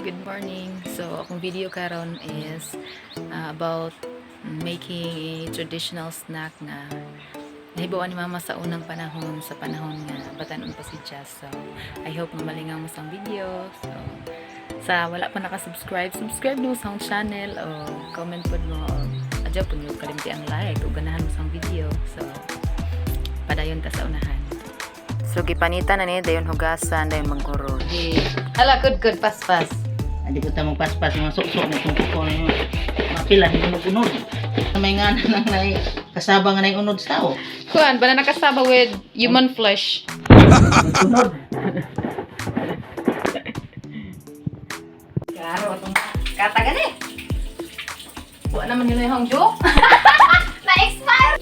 Good morning. So, akong video karon is about making a traditional snack nga nahibaw-an ni Mama sa unang panahon, sa panahon nga batanon pa si Jazz. So, I hope nga malingaw mo sa video. So, sa wala pa naka-subscribe, subscribe mo sa akong channel o comment pod mo o adyaw po niyo kalimti ang like o ganahan mo sa akong video. So, padayon ta sa unahan. So, gipanita na ni, dayon hugasan, dayon manggurot. Hala, good, good, paspas. Hindi ko tamang paspas mga suksok na itong kuko na yun. Mapila, hindi mo unod. May nga na lang na kasaba nga na yung unod sa tao. Kuan, banana kasaba with human flesh. Unod. Klaro, atong katagan eh. Wa naman yun yung joke. Na-expire!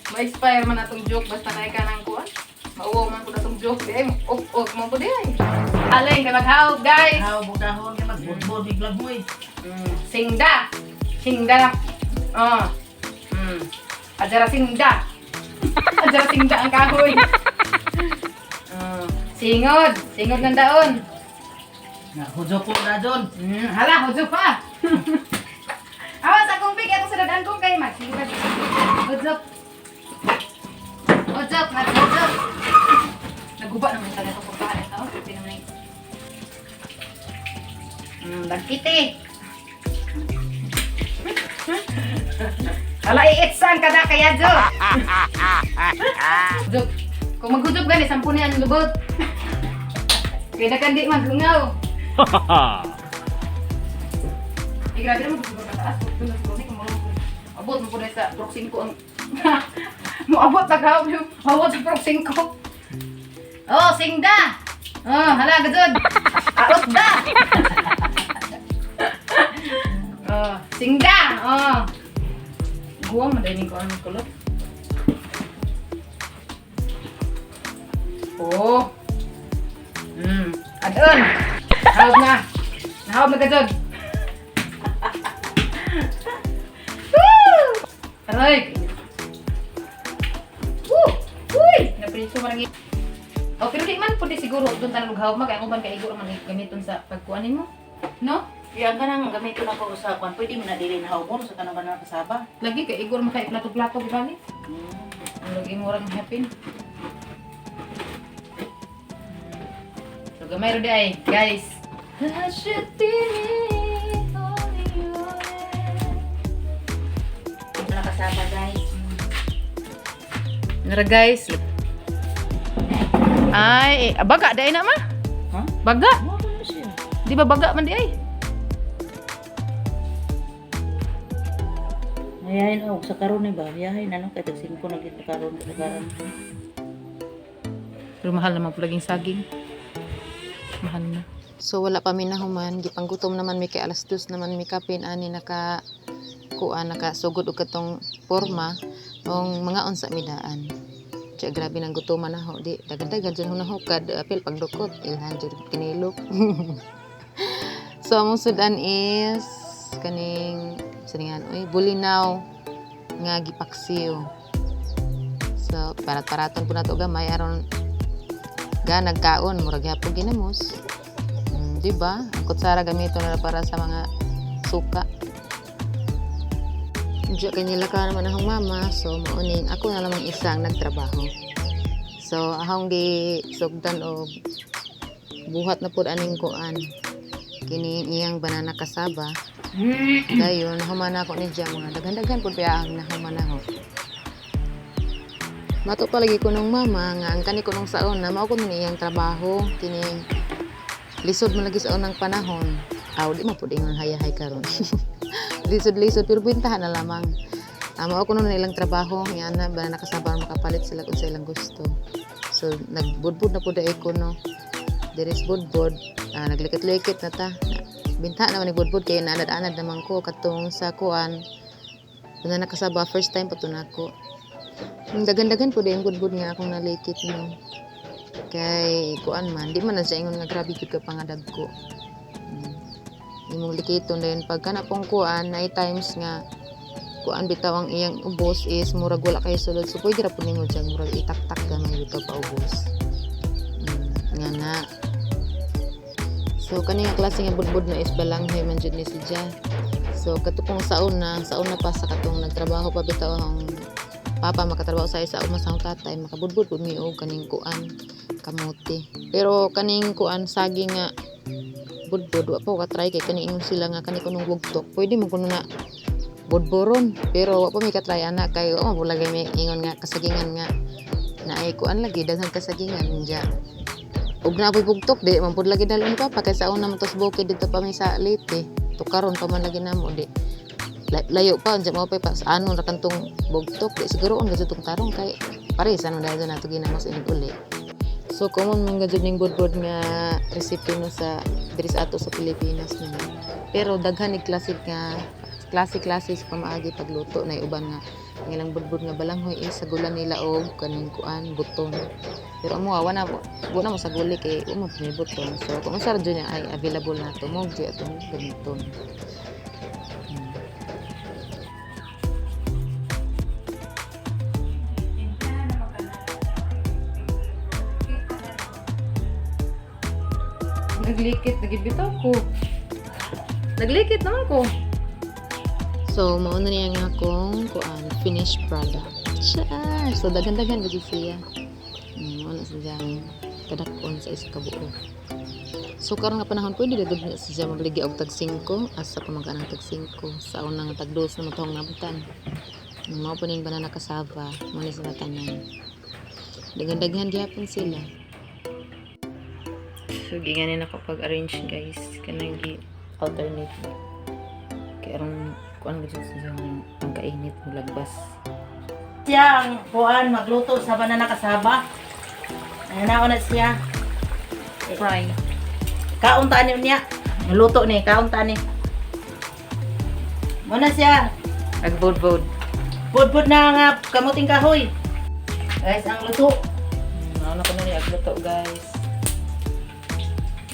Ma-expire man atong joke basta na ka ng kuan. Mauwaw man ko na atong joke. Di ay, ok man po di ay. Alay, kay maghawb, guys. Haw, bukahon, kaya magbudbud, biglag mo eh. Singda. Singda na. Oh. Ajara singda. Ajara singda ang kahoy. Oh. Singod. Singod ng daon. Na, hudyo ko na doon. Hala, hudyo pa. Awas akong big ato sa dadaan kong kay Max. Sige. Hudyo. Hudyo, Max, hudyo. Naguba naman talaga itong pagkain ito. Hindi naman yung. Dagkiti. Hala, iitsan ka na kaya, Jo. Jo, kung maghudob gani, sampu niya ang lubot. Kaya na kandi maglungaw. Eh, grabe naman kung sobrang kataas. Kung na siguro ni, kung marunong. Abot mo po na sa Prok 5 ang. Moabot na gawin yung abot sa Prok 5. Oh, singda! Oh, hala, gajud! Aot da! Oh, singda! Oh. Guwang, madaling ko ang kulot. Oh. Adon! Nahawag na! Nahawag na gajud! Woo! Aray! Woo! Uy! Napriso man ang. Oh, pero di man pwede siguro doon tanong hawag ma kay ako man kay igor man gamiton sa pagkuanin mo. No? Iyan ka nang gamitin ako sa kwan. Pwede mo na dili na hawbon sa kanang kanang kasaba. Lagi kay igor man kay plato-plato gibali. Ang lagi mo rang hapin. So gamay ro di ay, guys. I should be me, only you. Ito na kasaba guys. Nara guys. Ay, baga dai na ma? Ha? Baga. Mo na siya. Di ba baga man di ay? Mayahin og sa karon ni ba? Yahin ano kay tag 5 na gid karon sa karon. Pero mahal naman po laging saging. Mahal na. So wala pa mi nahuman, gipanggutom naman mi kay alas 2 naman mi kapin ani naka kuan naka sugod og katong porma ong mga unsa mi daan. Siya grabe nang gutoman na ho di daghan-daghan jud na hukad apil pagdukot ilhan jud kinilok. So among sudan is kaning siningan oy bulinaw nga gipaksiw. So parat-paraton po nato gamay aron ga nagkaon murag gyapon ginamos. Di ba? Ang kutsara gamiton na para sa mga suka. Diyo kay nila ka naman akong mama, so mauning ako na lamang isang nagtrabaho. So ahong gi sugdan og buhat na pud aning kuan kini iyang banana kasaba. Dayon nahuman ako ni Jam mga daghan-daghan pud pa ang nahuman ako. Mato pa lagi ko nung mama nga ang kani ko nung saon na mao ko ni iyang trabaho kining lisod man lagi sa unang panahon. Aw, di man pud ingon hayahay karon. Lisod-lisod pero bintahan na lamang. Mao ko nun ilang trabaho nga ana ba nakasaba makapalit sila kung sa ilang gusto. So nagbudbud na pud ko no. There is budbud, naglikit-likit na ta. Binta naman ni budbud kay naanad-anad naman ko katong sa kuan. Una nakasaba first time pa to nako. Ang dagan-dagan pud yung budbud nga akong nalikit no. Kay kuan man, di man na siya ingon nga grabe jud ka pangadagko. Imong likiton dayon pag kana pong kuan na times nga kuan bitaw ang iyang ubos is murag wala kay sulod so pwede ra pud nimo dyan murag itaktak gamay bitaw pa ubos. Nga na. So So kani nga klase nga budbud na is balanghoy man jud ni siya. So katong sa una pa sa katong nagtrabaho pa bitaw ang papa, makatrabaho sa uma sa akong tatay, makabudbud pud mi og kaning kuan, kamote. Pero kaning kuan, saging nga budbud, wa pa ko ka-try kay kani ingon sila nga kani kunong bugtok pwede man kuno na budburon, pero wa pa mi ka-try ana kay wa man lagi may ingon nga kasagingan nga naay kuan lagi, daghang kasagingan unya ug naa poy bugtok, di man pud lagi dalon pa kay sa una man tos bukid dito pa mi sa Leyte, tukaron pa man lagi namo, di layo pa unsa mao pa pa sa ano ra kantong bugtok, di siguro on tong tarong kay pares ano dahil nato ginamos inig uli. So common man gud ning budbud nga recipe no sa diri sa ato sa Pilipinas na, pero daghan ni classic nga klase-klase sa pamaagi pagluto na uban nga ang ilang budbud nga balanghoy is sagulan nila og kaning kuan, buton, pero amo wa na wa na mo saguli kay wa mo may buton. So kung unsa ra jud niya ay available nato mo jud atong gamiton. Naglikit, nagibitaw ko. Naglikit naman ko. So, mauna niya nga akong kuan, finished product. Char! So, daghan-daghan ba jud siya. Mauna siya kadakon sa isa ka buo. So, karon nga panahon pwede na gud na siya mabaligya og tag 5, asa pa man ka ng tag 5 sa unang tag 2 na matong nabutan. Mao po ning banana cassava, mao ni sila tanan. Daghan-daghan gyapon sila. So, giganin ako pag-arrange, guys. Kanang gi alternate. Kaya aron kuan gud siya ang kainit mo lagbas. Siya ang kuan magluto sa banana cassava. Ayan na na siya. Fry. Kaon ta ni niya. Maluto ni, kaon ta ni. Muna siya. Agbod-bod. Budbud na nga kamuting kahoy. Guys, ang luto. Ano ko na ni agluto, guys.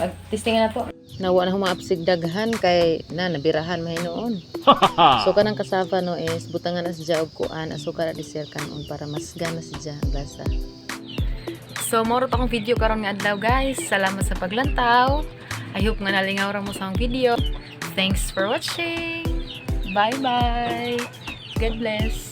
Mag-testing na to. Nawa na humaapsig daghan kay na nabirahan mahinoon. So kanang cassava no is butangan na siya og kuan, asukar at isir kanon para mas gana siya ang lasa. So, moro to akong video karon nga adlaw, guys. Salamat sa paglantaw. I hope nga nalingaw ra mo sa akong video. Thanks for watching. Bye-bye. God bless.